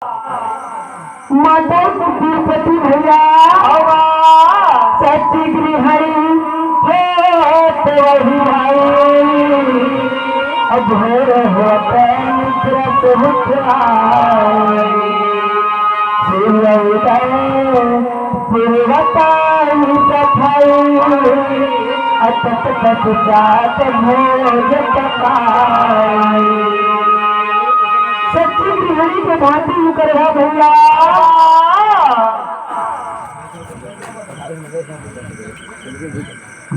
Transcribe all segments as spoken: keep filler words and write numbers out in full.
माता कुटीरपति भैया, सच्ची गृहिणी हो तो वही भाई। अब भोर होते निद्रा से उठ आई, सूर्य उदय पूर्वताई सफाई, अटक पश्चात भोज पकाई। सच्ची गृहिणी के भांति मुकरहा भैया।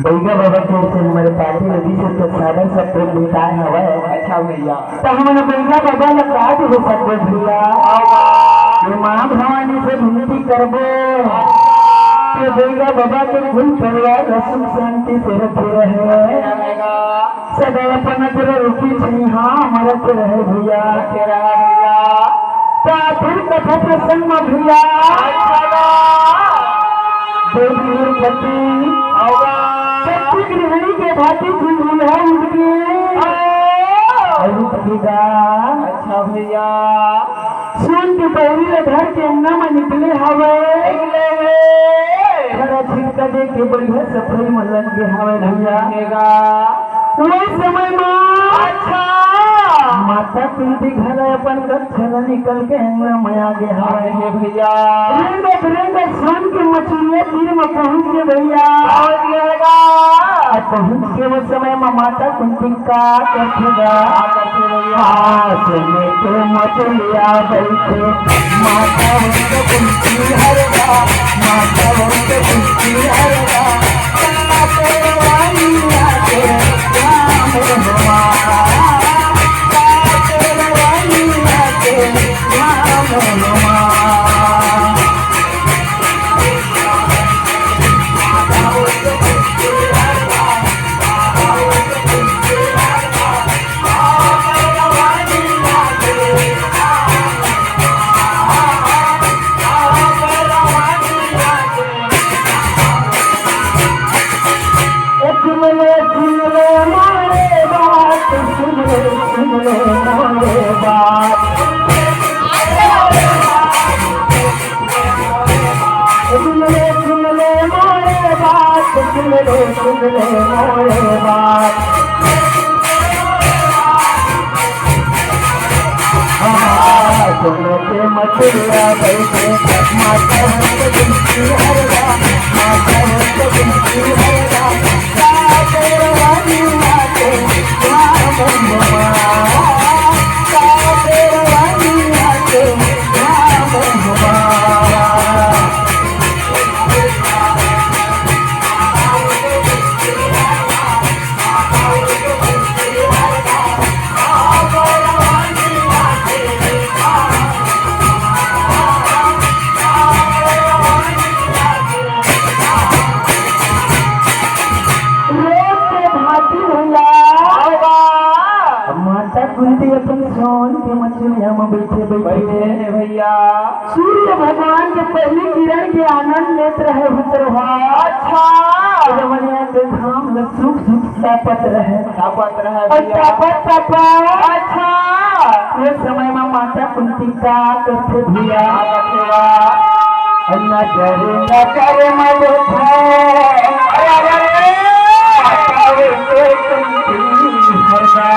बइगा बाबा के ओर से हमर पार्टी लगी से तो सादा सब लोग बिताए हवय। अच्छा भैया। त हमन बइगा बाबा ला का देबो सकबो भैया? ये माँ भवानी से विनती करबो कि बइगा बाबा के कुल परिवार ला सुख शांति से रखे रहे। सदा अपन नजर रुकी छइहां हमर के रहे भैया। के रहे भैया। त फिर कथा प्रसंग में भैया। अच्छा बा। देवी पति। होगा। सच्ची गृहिणी के भांति झुलझुलहा उठगे। हाँ। अउ उठगे गा। अच्छा भैया। सोन के दउरी ल धर के अंगना म निकले हवय। निकले हे। खरा छिटका दे के बढ़िया सफाई म लग गे हवय भैया। निकलेगा। ओही समय म अच्छा। माता कुंती घला अपन कक्षा ल निकल के अंगना म आ गे हवय। हे भैया। रेंगत रेंगत सोन के मछलिया तीर म पहुंच गे भैया। पहुंच गे गा। अब पहुंच के वो समय म माता कुंती का करथे गा? का करथे भैया? हाथ में तो मछलिया बइठे, माता उनके कुंती हरदा, माता उनके कुंती हरदा। काकोर वाली आके राम हनुमान, काकोर वाली आके राम हनुमान। ए सुन ले, सुन ले मोरे बात, सुन ले, सुन ले मोरे बात। सुन ले, सुन ले मोरे बात, सुन ले, सुन ले मोरे बात। हाँ, सुन के मथुरा बैठे, माता हमको कुंती हरदा, माता हमको कुंती हरदा। रोज के भांति भैया। अब माता कुंती अपन सोन के मछलिया में बैठे बैठे बैठे हैं भैया। सूर्य भगवान के पहली किरण के आनंद लेत रहे हुतरवा। अच्छा। जवनिया के घाम ल सुख सुख तापत रहे। तापत रहे और भैया। तापत तापत। अच्छा। ये समय में माता कुंती का करथे भैया? का करथे बा? नजर नजर में देखो, अरे, अरे, अरे, माता रे कुंती हरदा।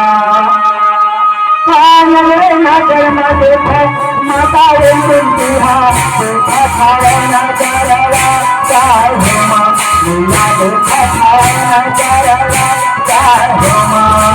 हाँ, नजर नजर में देखो, माता रे कुंती हरदा। देखो, खाओ नजर ला, चाहे माँ, दुनिया देखो, खाओ नजर ला, चाहे माँ।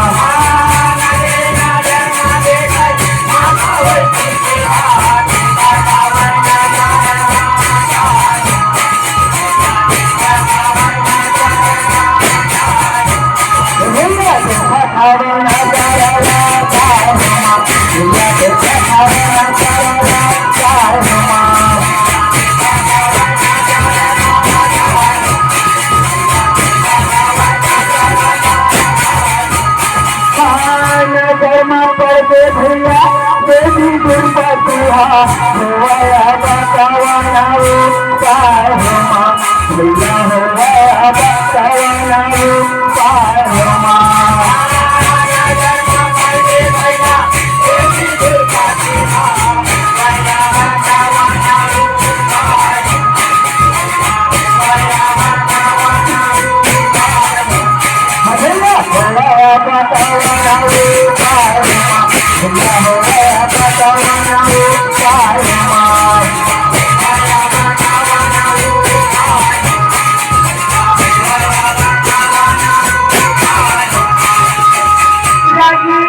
नजर में पड़ के भैया, देवी दुर्गा तुहा, होया बतावा ना वो, चाहे माँ, भैया होया बतावा ना वो, चाहे माँ।